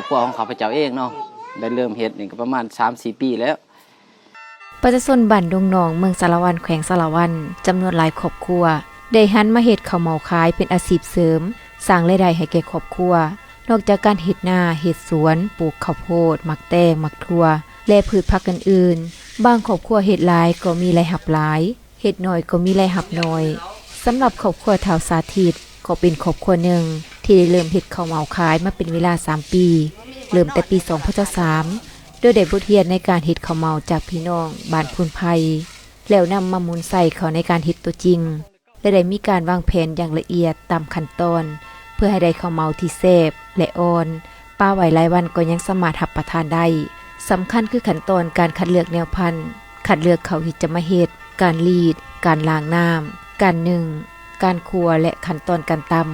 ຄົວຂອງຂ້າພະເຈົ້າເອງເນາະ ໄດ້ເລີ່ມເຮັດນີ້ກໍປະມານສາມສີ່ປີແລ້ວ. ປະຊາຊົນບ້ານດົງນອງ ເມືອງສາລະວັນ ແຂວງສາລະວັນ ຈຳນວນຫຼາຍຄອບຄົວ ໄດ້ຫັນມາເຮັດເຂົ້າເໝົາຂາຍເປັນອາຊີບເສີມ, ສ້າງລາຍໄດ້ໃຫ້ແກ່ຄອບຄົວ. ນອກຈາກການເຮັດນາ, ເຮັດສວນ, ປູກເຂົ້າໂພດ, ໝາກແຕງ, ໝາກຖົ່ວ ແລະ ພືດຜັກອື່ນໆ, ບາງຄອບຄົວເຮັດຫຼາຍກໍມີລາຍຮັບຫຼາຍ, ເຮັດໜ້ອຍກໍມີລາຍຮັບໜ້ອຍ. ສຳລັບຄອບຄົວທ້າວສາທິດ ກໍເປັນຄອບຄົວໜຶ່ງທີ່ໄດ້ເລີ່ມເຮັດເຂົ້າເໝົາຂາຍມາເປັນເວລາສາມປີ ເລີ່ມແຕ່ປີສອງພັນຊາວສາມ ໂດຍໄດ້ບົດຮຽນໃນການເຮັດເຂົ້າເໝົາຈາກພີ່ນ້ອງບ້ານໂພນໄຜ່ ແລ້ວນຳມາໝູນໃສ່ເຂົ້າໃນການເຮັດຕົວຈິງ ແລະ ໄດ້ມີການວາງແຜນຢ່າງລະອຽດຕາມຂັ້ນຕອນ ເພື່ອໃຫ້ໄດ້ເຂົ້າເໝົາທີ່ແຊບ ແລະ ອ່ອນ, ປາໄວ້ຫຼາຍວັນກໍຍັງສາມາດຮັບປະທານໄດ້. ສຳຄັນຄືຂັ້ນຕອນການຄັດເລືອກແນວພັນ, ຄັດເລືອກເຂົ້າທີ່ຈະມາເຮັດ, ການລີດ, ການລ້າງນ້ຳ, ການໜຶ້ງ, ການຂົ້ວ ແລະ ຂັ້ນຕອນການຕຳ.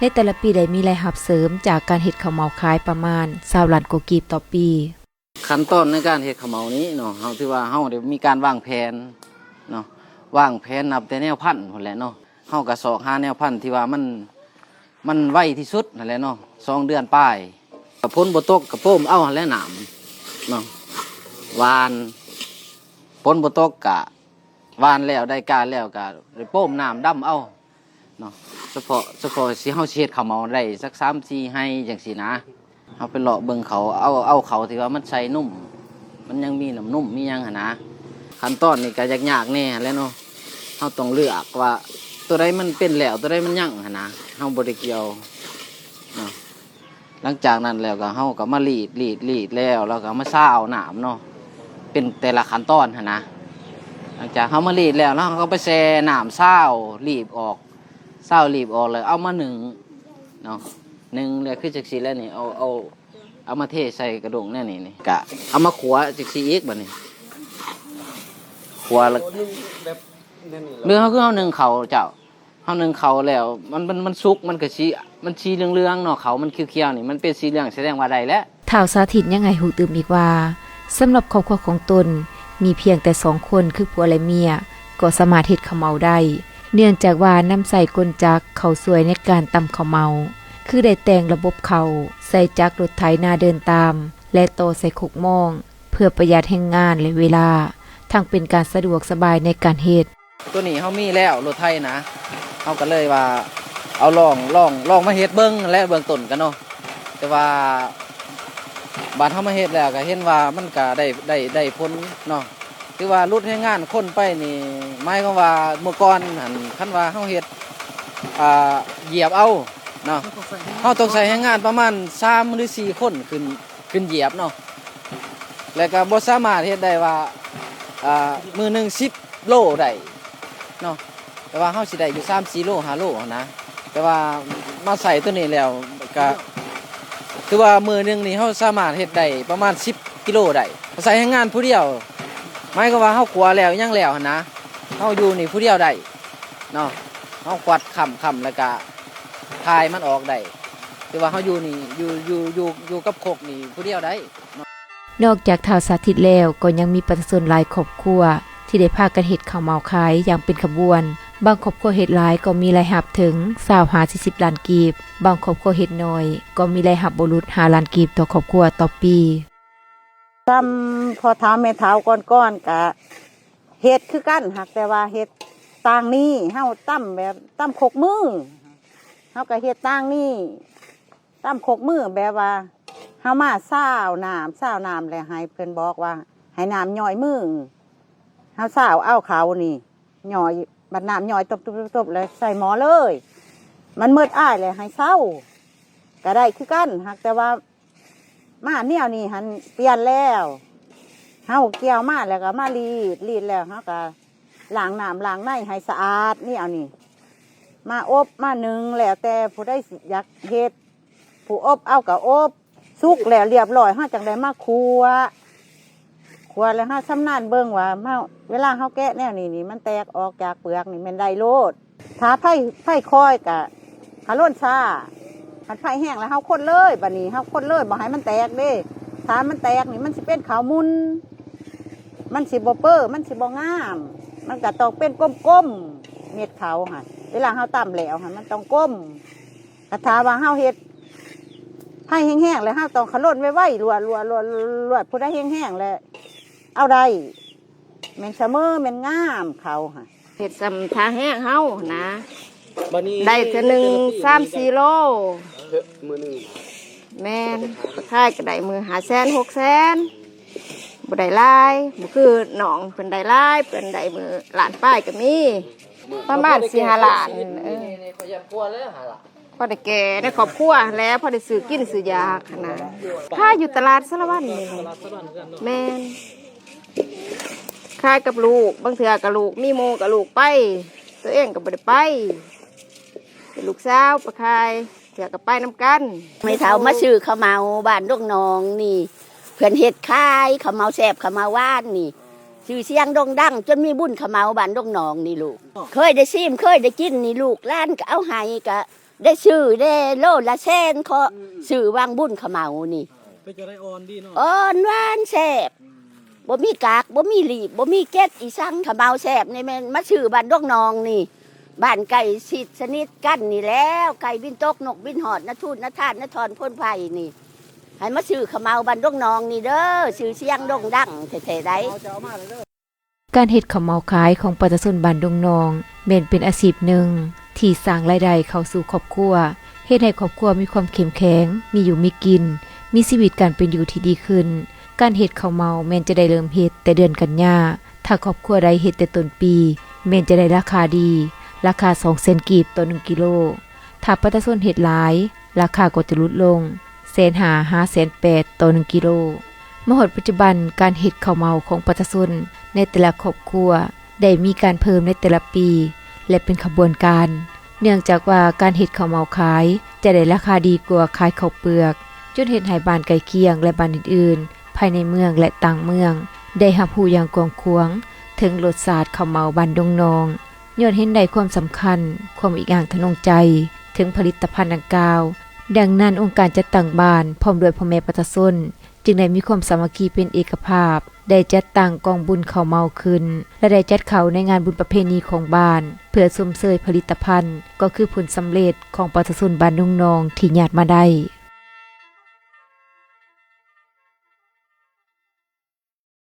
ໃນແຕ່ລະປີໄດ້ມີລາຍຮັບເສີມຈາກການເຮັດເຂົ້າເໝົາຂາຍປະມານຊາວລ້ານກວ່າກີບຕໍ່ປີ. ຂັ້ນຕອນໃນການເຮັດເຂົ້າເໝົານີ້ເນາະ ເຮົາຖືວ່າເຮົາໄດ້ມີການວາງແຜນເນາະ ວາງແຜນນັບແຕ່ແນວພັນພຸ້ນແຫຼະເນາະ. ເຮົາກໍຊອກຫາແນວພັນທີ່ວ່າມັນ ມັນໄວທີ່ສຸດຫັ້ນແຫຼະເນາະ ສອງເດືອນປາຍ. ກໍຝົນບໍ່ຕົກກໍໂປ້ມເອົາຫັ້ນແຫຼະນ້ຳເນາະ ຫວ່ານ. ຝົນບໍ່ຕົກກະຫວ່ານແລ້ວ ໄດ້ກ້າແລ້ວກະໄດ້ໂປ້ມນ້ຳດຳເອົາເນາະ. ສະເພາະ ສະເພາະຊິ ເຮົາຊິເຮັດເຂົ້າເໝົາໄດ້ສັກສາມສີ່ໄຮ່ຈັ່ງຊີ້ນະ ເຮົາໄປເລາະເບິ່ງເຂົາ ເອົາ ເອົາເຂົ້າທີ່ວ່າມັນໃສ່ນົມ ມັນຍັງມີນ້ຳນົມມີຫຍັງຫັ້ນນະ. ຂັ້ນຕອນນີ້ກໍຍາກໆແດ່ຫັ້ນແຫຼະເນາະ ເຮົາຕ້ອງເລືອກວ່າຕົວໃດມັນເປັນແລ້ວ ຕົວໃດມັນຍັງຫັ້ນນະ ເຮົາບໍ່ໄດ້ກ່ຽວເນາະ. ຫຼັງຈາກນັ້ນແລ້ວກໍ ເຮົາກໍມາລີດ ລີດ ລີດແລ້ວ ແລ້ວກໍເອົາມາຊາວນ້ຳເນາະ ເປັນແຕ່ລະຂັ້ນຕອນຫັ້ນນະ. ຫຼັງຈາກເຮົາມາລີດແລ້ວ ເຮົາກໍໄປແຊ່ນ້ຳຊາວລີບອອກ ຊາວລີບອອກ ແລ້ວເອົາມາໜຶ້ງເນາະ ໜຶ້ງແລ້ວຄືຈັ່ງຊີ້ແຫຼະນີ້ ເອົາ ເອົາ ເອົາມາເທໃສ່ກະດ້ງແນວນີ້ນີ້ ກະເອົາມາຂົ້ວຈັ່ງຊີ້ອີກບາດນີ້ ຂົ້ວແລ້ວ ໜຶ້ງແບບ ຫຼືເຮົາຄືເຮົາໜຶ້ງເຂົ້າເຈົ້າ ເຮົາໜຶ້ງເຂົ້າແລ້ວ ມັນ ມັນ ມັນສຸກ ມັນກໍຊິ ມັນສີເຫຼືອງໆເນາະ ເຂົ້າມັນຂຽວໆນີ້ ມັນເປັນສີເຫຼືອງ ສະແດງວ່າໄດ້ແລ້ວ. ທ້າວສາທິດຍັງໃຫ້ຮູ້ຕື່ມອີກວ່າ ສຳລັບຄອບຄົວຂອງຕົນ ມີພຽງແຕ່ສອງຄົນ ຄືຜົວ ແລະ ເມຍ ກໍສາມາດເຮັດເຂົ້າເໝົາໄດ້ ເນື່ອງຈາກວ່ານຳໃຊ້ກົນຈັກເຂົ້າຊ່ວຍໃນການຕຳເຂົ້າເໝົາ ຄືໄດ້ແຕ່ງລະບົບເຂົ້າ ໃສ່ຈັກລົດໄຖນາເດີນຕາມ ແລະ ຕໍ່ໃສ່ຄົກມອງ ເພື່ອປະຢັດແຮງງານ ແລະ ເວລາ, ທັງເປັນການສະດວກສະບາຍໃນການເຮັດ. ຕົວນີ້ເຮົາມີແລ້ວ ລົດໄຖນະ ເຮົາກໍເລີຍວ່າເອົາລອງ ລອງ ລອງມາເຮັດເບິ່ງແຫຼະ ເບື້ອງຕົ້ນກະເນາະ. ແຕ່ວ່າບາດເຮົາມາເຮັດແລ້ວກໍເຫັນວ່າມັນກໍໄດ້ ໄດ້ ໄດ້ຜົນເນາະ ຖືວ່າຫຼຸດແຮງງານຄົນໄປນີ້ ໝາຍຄວາມວ່າເມື່ອກ່ອນຫັ້ນ ຄັນວ່າເຮົາເຮັດ ອ່າ ຢຽບເອົາເນາະ ເຮົາຕ້ອງໃຊ້ແຮງງານປະມານສາມຫຼືສີ່ຄົນຂຶ້ນ ຂຶ້ນຢຽບເນາະ ແລ້ວກໍບໍ່ສາມາດເຮັດໄດ້ວ່າ ອ່າ ມື້ໜຶ່ງສິບໂລໄດ້ເນາະ ແຕ່ວ່າເຮົາຊິໄດ້ຢູ່ສາມສີ່ໂລ ຫ້າໂລຫັ້ນນະ. ແຕ່ວ່າມາໃຊ້ຕົວນີ້ແລ້ວກໍ ຄືວ່າມື້ໜຶ່ງນີ້ເຮົາສາມາດເຮັດໄດ້ປະມານສິບກິໂລໄດ້ ໃຊ້ແຮງງານຜູ້ດຽວ ໝາຍຄວາມວ່າເຮົາຂົ້ວແລ້ວຫຍັງແລ້ວຫັ້ນນະ ເຮົາຢູ່ນີ້ຜູ້ດຽວໄດ້ເນາະ ເຮົາຂວັດຄ້ຳໆ ແລ້ວກະຖ່າຍມັນອອກໄດ້ ຄືວ່າເຮົາຢູ່ນີ້ ຢູ່ ຢູ່ ຢູ່ ຢູ່ກັບຄົກນີ້ຜູ້ດຽວໄດ້. ນອກຈາກທ້າວສາທິດແລ້ວ ກໍຍັງມີປະຊາຊົນຫຼາຍຄອບຄົວ ທີ່ໄດ້ພາກັນເຮັດເຂົ້າເໝົາຂາຍຢ່າງເປັນຂະບວນ. ບາງຄອບຄົວເຮັດຫຼາຍກໍມີລາຍຮັບເຖິງຊາວຫາສີ່ສິບລ້ານກີບ, ບາງຄອບຄົວເຮັດໜ້ອຍກໍມີລາຍຮັບບໍ່ຫຼຸດຫ້າລ້ານກີບຕໍ່ຄອບຄົວຕໍ່ປີ. ສ່ຳພໍ່ເຖົ້າແມ່ເຖົ້າກ່ອນໆ ກະເຮັດຄືກັນ ຫາກແຕ່ວ່າເຮັດຕ່າງໜີ້ ເຮົາຕຳແບບຕຳຄົກມື ເຮົາກະເຮັດຕ່າງໜີ້ ຕຳຄົກມື ແບບວ່າເຮົາມາຊາວນ້ຳ ຊາວນ້ຳແລ້ວໃຫ້ເພິ່ນບອກວ່າໃຫ້ນ້ຳຍ້ອຍມື ເຮົາຊາວເອົາເຂົ້ານີ້ ຍ້ອຍ ບັດນ້ຳຍ້ອຍຕົບໆໆ ແລ້ວໃສ່ໝໍ້ເລີຍ ມັນໝົດອ້າຍແລ້ວໃຫ້ເຊົາ ກະໄດ້ຄືກັນ ຫາກແຕ່ວ່າ ມາແນວນີ້ຫັ້ນປ່ຽນແລ້ວ ເຮົາກ່ຽວມາແລ້ວກໍມາລີດ ລີດແລ້ວເຮົາກໍລ້າງນ້ຳລ້າງໃນໃຫ້ສະອາດ ແນວນີ້ ມາອົບມາໜຶ້ງ ແລ້ວແຕ່ຜູ້ໃດຢາກເຮັດ ຜູ້ອົບເອົາກໍອົບ ສຸກແລ້ວລຽບຮ້ອຍ ເຮົາຈັ່ງໄດ້ມາຂົ້ວ ຂົ້ວແລ້ວເຮົາຊຳນານເບິ່ງວ່າ ເຮົາ ເວລາເຮົາແກະແນວນີ້ນີ້ ມັນແຕກອອກຈາກເປືອກນີ້ແມ່ນໄດ້ໂລດ. ຖ້າໄຟ ໄຟຄ່ອຍກະ ກະລົນຊ້າ ຄັນໄຟແຮງແລ້ວເຮົາຄົນເລີຍ ບາດນີ້ເຮົາຄົນເລີຍ ບໍ່ໃຫ້ມັນແຕກເດ້ ຖ້າມັນແຕກນີ້ມັນຊິເປັນເຂົ້າໝຸ່ນ ມັນຊິບໍ່ເປີ້ ມັນຊິບໍ່ງາມ ມັນກະຕ້ອງເປັນກົມໆ ເມັດເຂົ້າຫັ້ນ ເວລາເຮົາຕຳແລ້ວຫັ້ນ ມັນຕ້ອງກົມ. ກະຖ້າວ່າເຮົາເຮັດ ໃຜແຫ້ງໆ ແລ້ວເຮົາຕ້ອງຂະຫຼົ່ນໄວໆ ລວດໆ ລວດໆ ລວດ ຜູ້ໃດແຫ້ງໆ ແລ້ວເອົາໄດ້ ແມ່ນສະເໝີ ແມ່ນງາມເຂົາຫັ້ນ ເຮັດສ່ຳທ່າແຮງເຮົາຫັ້ນນະ ບາດນີ້ ໄດ້ເທື່ອໜຶ່ງສາມສີ່ໂລ ເອີ ມື້ໜຶ່ງ ແມ່ນ ຂາຍກໍໄດ້ມື້ຫ້າແສນ ຫົກແສນ ບໍ່ໄດ້ຫຼາຍ ບໍ່ຄືນ້ອງເພິ່ນໄດ້ຫຼາຍ ເພິ່ນໄດ້ມື້ລ້ານປາຍກໍມີ ປະມານສີ່ຫ້າລ້ານ ເອີ ພໍໄດ້ແກ່ໃນຄອບຄົວຫັ້ນແຫຼະ ພໍໄດ້ຊື້ກິນຊື້ຢາກຫັ້ນນະ ຂາຍຢູ່ຕະຫຼາດສາລະວັນນີ້ແຫຼະ ແມ່ນ ຂາຍກັບລູກ ບາງເທື່ອກໍລູກມີໝູ່ກໍລູກໄປ ຕົວເອງກໍບໍ່ໄດ້ໄປ ເປັນລູກສາວໄປຂາຍ ເທື່ອກໍໄປນຳກັນ ແມ່ເຖົ້າມາຊື້ເຂົ້າເໝົາບ້ານດົງໜອງນີ້ ເພິ່ນເຮັດຂາຍເຂົ້າເໝົາແຊບເຂົ້າເໝົາຫວານນີ້ ຊື່ສຽງໂດ່ງດັງ ຈົນມີບຸນເຂົ້າເໝົາບ້ານດົງໜອງນີ້ລູກ ເຄີຍໄດ້ຊີມ ເຄີຍໄດ້ກິນນີ້ ລູກຫຼານກໍເອົາໃຫ້ ກໍໄດ້ຊື້ແດ່ ໂລລະແສນ ຂໍຊື້ຫວ່າງບຸນເຂົ້າເໝົານີ້ ເປັນຈັ່ງໃດ ອ່ອນດີເນາະ ອ່ອນຫວານແຊບ ບໍ່ມີກາກ ບໍ່ມີລີບ ບໍ່ມີເກັດອີ່ສັງ ເຂົ້າເໝົາແຊບນີ້ແມ່ນມາຊື້ບ້ານດົງໜອງນີ້ ບ້ານໃກ້ຊິດສະໜິດກັນນີ້ແລ້ວ ໄກ່ບິນຕົກນົກບິນຮອດ ນະທູນນະທານນະທອນໂພນໄພນີ້ ໃຫ້ມາຊື້ເຂົ້າເໝົາບ້ານດົງໜອງນີ້ເດີ ຊື່ສຽງໂດ່ງດັງແທ້ໆໃດ໋. ການເຮັດເຂົ້າເໝົາຂາຍຂອງປະຊາຊົນບ້ານດົງໜອງ ແມ່ນເປັນອາຊີບໜຶ່ງທີ່ສ້າງລາຍໄດ້ເຂົ້າສູ່ຄອບຄົວ ເຮັດໃຫ້ຄອບຄົວມີຄວາມເຂັ້ມແຂງ ມີຢູ່ມີກິນ ມີຊີວິດການເປັນຢູ່ທີ່ດີຂຶ້ນ. ການເຮັດເຂົ້າເໝົາແມ່ນຈະໄດ້ເລີ່ມເຮັດແຕ່ເດືອນກັນຍາ ຖ້າຄອບຄົວໃດເຮັດແຕ່ຕົ້ນປີ ແມ່ນຈະໄດ້ລາຄາດີ ລາຄາສອງແສນກີບຕໍ່ໜຶ່ງກິໂລ. ຖ້າປະຊາຊົນເຮັດຫຼາຍ ລາຄາກໍຈະຫຼຸດລົງ ແສນຫ້າຫາແສນແປດຕໍ່ໜຶ່ງກິໂລ. ມາຮອດປັດຈຸບັນ ການເຮັດເຂົ້າເໝົາຂອງປະຊາຊົນໃນແຕ່ລະຄອບຄົວ ໄດ້ມີການເພີ່ມໃນແຕ່ລະປີ ແລະ ເປັນຂະບວນການ ເນື່ອງຈາກວ່າການເຮັດເຂົ້າເໝົາຂາຍຈະໄດ້ລາຄາດີກວ່າຂາຍເຂົ້າເປືອກ, ຈົນເຮັດໃຫ້ບ້ານໃກ້ຄຽງ ແລະ ບ້ານອື່ນໆ ພາຍໃນເມືອງ ແລະ ຕ່າງເມືອງ ໄດ້ຮັບຮູ້ຢ່າງກວ້າງຂວາງເຖິງລົດຊາດເຂົ້າເໝົາບ້ານດົງໜອງ. ຍ້ອນເຫັນໄດ້ຄວາມສຳຄັນ, ຄວາມອີກອ້າງທະນົງໃຈເຖິງຜະລິດຕະພັນດັ່ງກ່າວ, ດັ່ງນັ້ນ ອົງການຈັດຕັ້ງບ້ານ ພ້ອມດ້ວຍພໍ່ແມ່ປະຊາຊົນ ຈຶ່ງໄດ້ມີຄວາມສາມັກຄີເປັນເອກະພາບ, ໄດ້ຈັດຕັ້ງກອງບຸນເຂົ້າເໝົາຂຶ້ນ ແລະ ໄດ້ຈັດເຂົ້າໃນງານບຸນປະເພນີຂອງບ້ານ ເພື່ອຊົມເຊີຍຜະລິດຕະພັນ ກໍຄືຜົນສຳເລັດຂອງປະຊາຊົນບ້ານດົງໜອງທີ່ຍາດມາໄດ້.